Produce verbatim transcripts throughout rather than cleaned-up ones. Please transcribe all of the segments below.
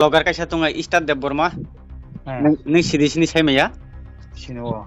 Vlogger kaisa tongo Star Debbarma. Hmm. Nwng, nwng sidi sini sai maya? Sini o.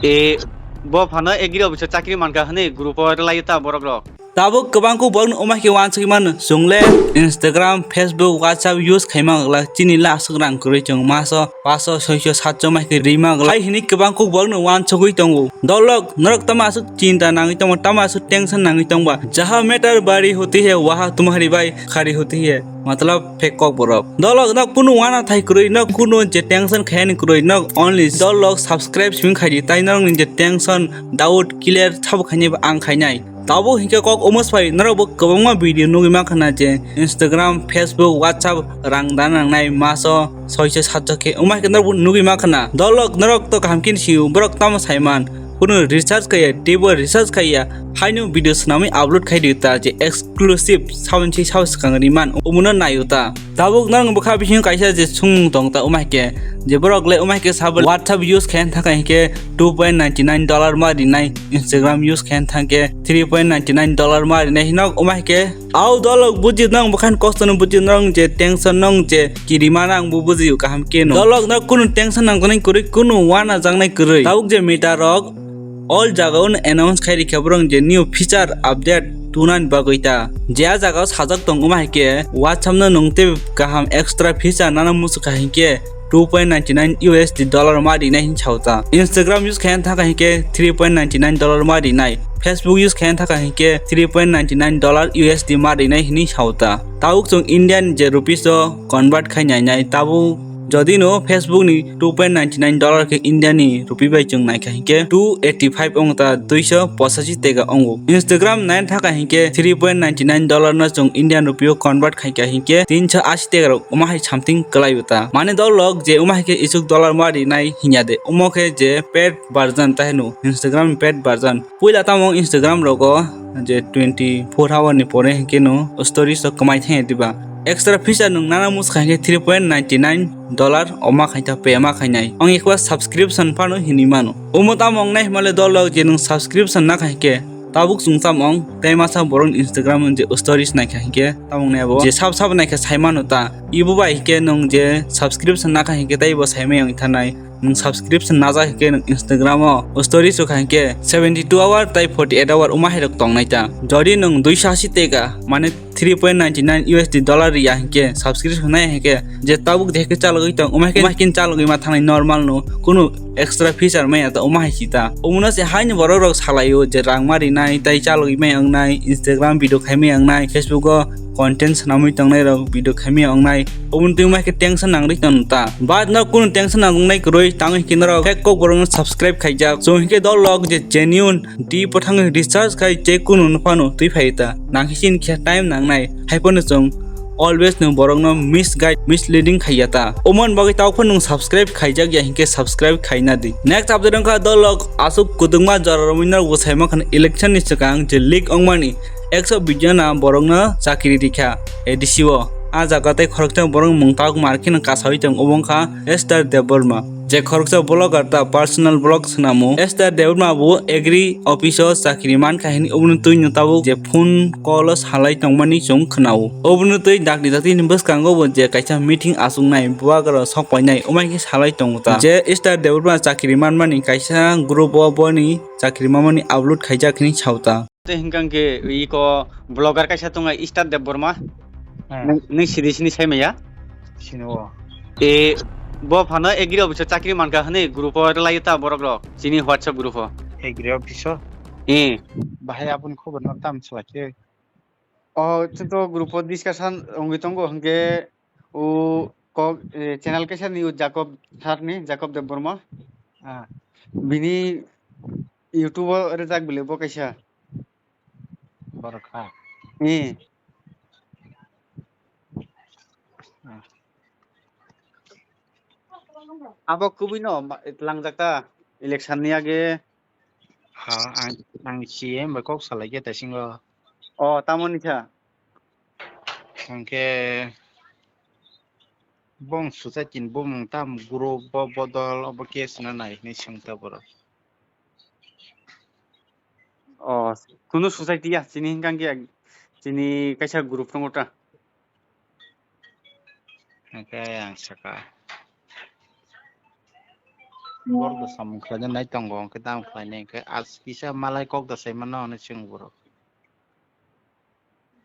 E, bo phano agri office o chakri mankha hwnwi group o rwlai ta borok rok. Tabuk kwbang kuk borokno wngma khe uansugwi mano. Chwng le Instagram, Facebook, WhatsApp use khaima glak. Chini le aswk rang kwrwi chwng maso paso, soiso, satso mai khe rima glak. Hai hwnwi kwbang kuk borokno uansugwi tongo. Dolok, norok tamo aswk chinta nangwi tongma, tamo aswk tension nangwi tongba. Jaha matter bari hoti hai, waha tumhari bhai khari hoti hai. Matlab, fake kok borok. Dolok, nok kunu wana thai kwrwi, nok kunu je tension khayani kwrwi, nok only dolok subscribe swing khaidi, tai norokni je tension, doubt clear sabo khaini ang khainai. Tabuk hinkhe kok omo swbai norok bo kwbangma video nugwi mankha na je Instagram, Facebook, WhatsApp rang dan nangnai maso soiso satso khe wngma khe norok bo nugwi mankha na. Dolok norok to kaham khe sio borok tamo saiman. Kunu recharge khaiya, teibo recharge khaiya, haino video swnamwi upload khaidi ta je exclusive saboni se sabo swkang riman omono naio ta. Tabuk norok bwkha bisingo kaisa je swngmung tong ta wngma khe je borok le wngma khe sabo WhatsApp use khaina thangkha hinkhe two point ninety nine dollar ma rinai, Instagram use khaina thangkhe three point ninety nine dollar ma rinai hinok wngma khe. Au dolok buji nang bwkhan kosto no buji nang je tension nang je kirima nang bo buji kaham khe no. Dolok no kunu tension nang tonai kwrwi kunu wana jangnai kwrwi. Tabuk je meta rok all jaga un announce khai rikha borok je new feature update tunani bagwi ta. Je a jaga o sajak tong wngma hai khe WhatsApp no nung tei kaham extra feature nana muchukha hinkhe two point ninety nine U S D dollar ma rinai hin chao ta. Instagram use khaina thangkha hinkhe three point ninety nine dollar ma rinai. Facebook use khaina thangkha hinkhe three point ninety nine dollar U S D ma rinai hinwi sao ta. Tabuk chwng Indian je rupees o convert khai nai nai. Tabuk jodi no Facebook ni two point ninety nine dollar khe India ni rupee bai chwng naikha hinkhe two eighty five wng ta, duiso pochashi tega wngo. Instagram naina thangkha hinkhe three point ninety nine dollar no chwng Indian rupee o convert khaikha hinkhe tinso ashi tega rok wngma hai something kwlai o ta. Mane dolok je wngma hai khe isuk dollar ma rinai hinya de. Omo khe je paid version, tai no Instagram ni paid version. Puila tamo Instagram rogo je twenty four hour ni pore hinkhe no stories rok kwmai thangya diba. Extra feature nwng nana muchukha hinkhe three point ninety nine dollar oma khaitha pay ma khainai. Ang ekbar subscription phano hinwi mano. Omo tamo wngnai himale dolok je nwng subscription nakha hinkhe tabuk chwng tamo wng tei masa borok Instagram ni je stories naikha hinkhe tamo wngnai abo je sab sab naikha sai mano ta. Ibo bai hinkhe nwng je subscription nakha hinkhe tei bo saimai wng thanai. Nwng subscription najak hinkhe nwng Instagram o story sukha hinkhe seventy two hour tai forty eight hour wngma hai rok tongnai ta. Jodi nwng duiso ashi tega mane three point ninety nine U S D dollar riya hinkhe subscription nai hinkhe je tabuk de khe chalogwi tong wngma hai khe chalogwi ma thangnai normal no kunu extra feature maya ta wngma hai si ta. Omono se haini borok rok salaio je rang ma rinai tai chalogwi mai wngnai Instagram video khai mai wngnai Facebook o content swnamwi tongnai rok video khaimya wngnai. Oboni twi wngma khe tension nangri tong ta. But no kunu tension nangnai kwrwi tang hinkhe norok fake kok borok no subscribe khaijak. Chwng hinkhe dolok je genuine deep o thangwi research khai je kunu no phano twi phai ta. Nang hisin khe time nangnai. Hai phano chwng always nwng borok no misguide, misleading khaiya ta. Omon bagwi tok phano nwng subscribe khaijak ya hinkhe subscribe khaina di. Next update wngkha dolok aswk kwdwkma jora romwi norok bwsai mankha election ni swkang je leak wngmani. Ekso bigyan na borokno chakri rikha A D C o. A jaga tei khoroksa borok mung tabuk mar kheno kasaui tong obo wngkha Esther Debbarma. Je khoroksa vlogger ta personal vlog swnamo. Esther Debbarma bo agri office o chakri mankha hini obono twi no tabuk je phone call o salai tongmani chwng khwnao. Obono twi dakti dakti ni bwskango bo je kaisa meeting achuknai bubagra sok painai omai khe salai tongo ta. Je Esther Debbarma chakri manmani kaisa group o boni chakri mamani upload khaijak hini sao ta. Tei hinkha khe iko vlogger kaisa tongo Star Debbarma. Hmm. Nwng, nwng sidi sini sai maya? Sini o. E, bo phano agri office o chakri mankha hwnwi group o rwlai ta borok rok chini WhatsApp group o. Agri office o? Eh. Bahai aboni khobor no tam swlai khe. O, chwng to group o discussion wngwi tongo hinkhe o kok, eh, channel kaisa ni o Jacob sir ni, Jacob Debbarma. Ah. Bini YouTube o rwjak bile bo kaisa. Borok kha. Eh. Ah. Abo kubui no ma-, langjak ta election ni age. Ha, ang, ang C M bai kok salai khe taisingo. O, tamo ni kha? Hwnkhe bong suchai tin bumung tam group bo bodol obo case no nai hinwi swng ta borok. O, kunu society ya, chini hinkha khe chini kaisa group tongo ta. Hwnkhe ang saka. Borok da samung khlaina nai tongo, hwnkhe tamo khlainai, hwnkhe as kisa malai kok da sai mano hwnwi swng borok.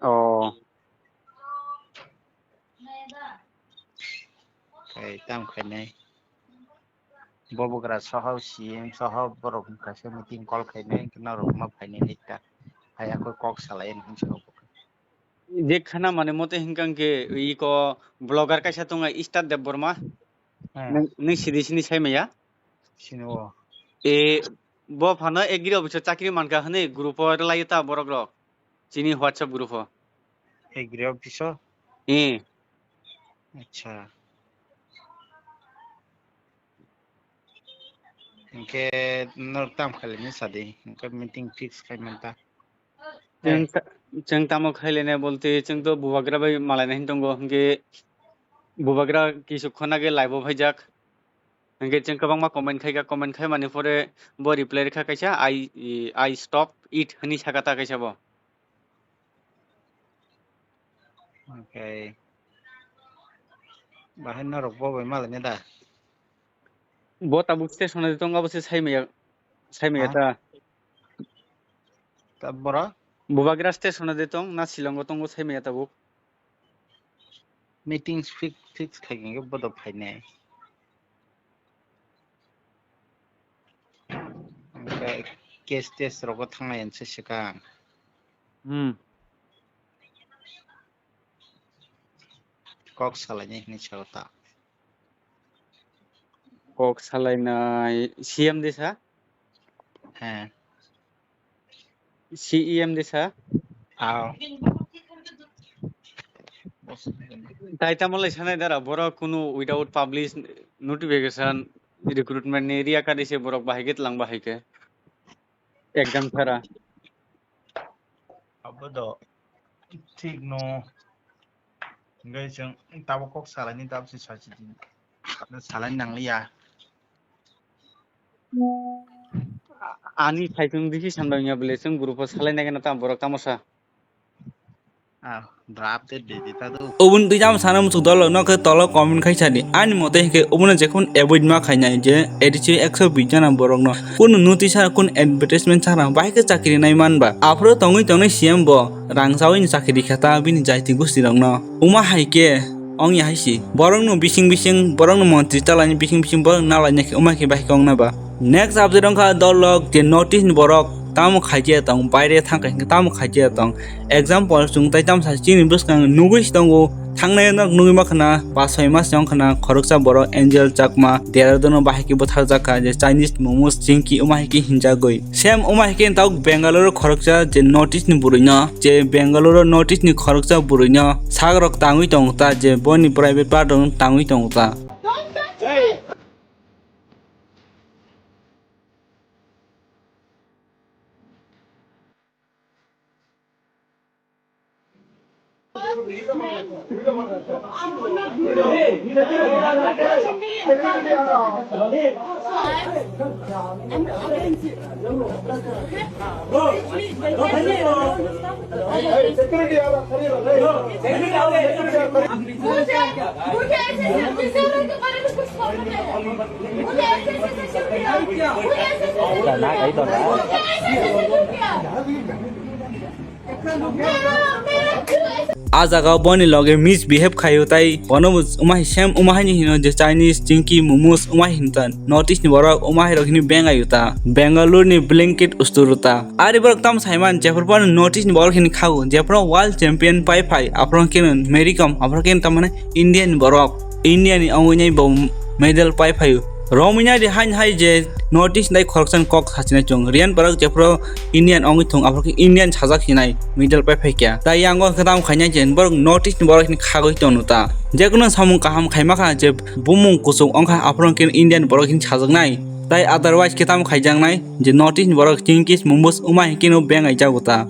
Oh. Khai tamo khlainai. Bobogra soho C M soho borok kaisa meeting call khainai, norok ma phainai nai ta. Hai hakhe kok salai hinwi sa. Je khana mane mote hinkang khe iko vlogger kaisa tongo Star Debbarma. Hmm. Nang, nang sidi sini sai maya? Sini o. E, bo phano agri office o chakri mankha hwnwi group o rwlai ta borok rok. Chini WhatsApp group o. Agri office o? Eh. Acha. Hwnkhe norok tamo khailai sadi, hwnkhe meeting fix khai manta. Chwng ta-, chwng tamo khailai bolte chwng to bubagra bai malaina hin tongo, hwnkhe bubagra kisu khona ge live o phaijak. Hwnkhe chwng kwbangma comment khaika, comment khai mani pore bo reply rwkha kaisa, "I, I stop it," hwnwi saka ta kaisa bo. Okay. Bahai norok bo bai malaina da? Bo tabuk station o tongo, abo se saimaya, saimaya ha? Ta. Ta bora? Bubagra station o de tong, na Shillong o tongo saimaya tabuk? Meetings fix, fix khai hwnkhe bodo phainai. Hwnkhe case test rogo thangnai hinse swkang. Hmm. Kok salainai hinwi sao ta. Kok salainai C M de sa? He. C E M de sa? Ao. Tai tamo lai sanai dara, borok kunu without publish notification recruitment ni riya kari se borok bahai ke tlang bahai ke. Exam sara. Abo do thik no. Hingke chwng tabuk kok salaini tabuk se sachi di. Salaini nangliya. Ani saichung disi sanbai wngya bwle chwng group o salai nai gana tamo borok tamo sa. Ah, draft de de de ta do. Oboni twi tamo sana muchuk dol no khe tolo comment khai sadi. Ani mote hingke obono jekhon avoid ma khainai je A D C ekso bish jana borok no. Kunu notice ha, kunu advertisement sana, bahai khe chakri nai man ba. Aphuru tongwi tongnai C M bo rang chawi ni chakri kha ta bini jaiti gusti rok no. Uma hai khe ong ya hai si. Borok no bising bising, borok no montri ta laini bising bising, borok na laini khe uma khe bahai khe ong na ba. Next update wngkha dol rok je notice ni borok tamo khai je tong, baire thang khai tamo khai je tong. Example, chwng tai tamo sa chini bwskang nugwi si tongo, thangnai nok nugwi ma khna, pas soi mas wng khna, khoroksa borok Angel Chakma, Dehradun o bahai khe butharjak kha, je Chinese momos chingki, omo hai khe hinjagwi. Same omo hai khe tabuk Bangalore o khoroksa je North East ni bwrwi no, je Bangalore o North East ni khoroksa bwrwi no sak rok tangwi tongo ta, je boni private part rok tangwi tongo ta. Ah jaga o boni loge misbehave khaio tai bono bo wngma hai same wngma hai ni hino je Chinese, chingki, momos wngma hai hintan. North East ni borok wngma hai rok hini beng aio ta. Bangalore ni blanket usturu ta. Ari borok tamo saiman jephru phano North East ni borok hini khago. Jephru world champion pai phai. Aphuru khe Mary Kom, aphuru khe tamani India ni borok. India ni ongwi nai bo medal pai phaio. Romina di hain hai je North East ni dai khoroksa ni kok sachinai chwng. Riyan borok jephru Indian ongwi thung, aphuru khe Indian sajak hinai medal pai phai kya. Tai yango khe tamo khainai je borok North East ni borok hini khagwi tongno ta. Jekunu samung kaham khaima kha je bumung kuchuk wngkha aphuru khe Indian borok hini sajaknai. Tai otherwise khe tamo khaijaknai je North East ni borok chingkis momos wngma hinkhe no beng ai jago ta.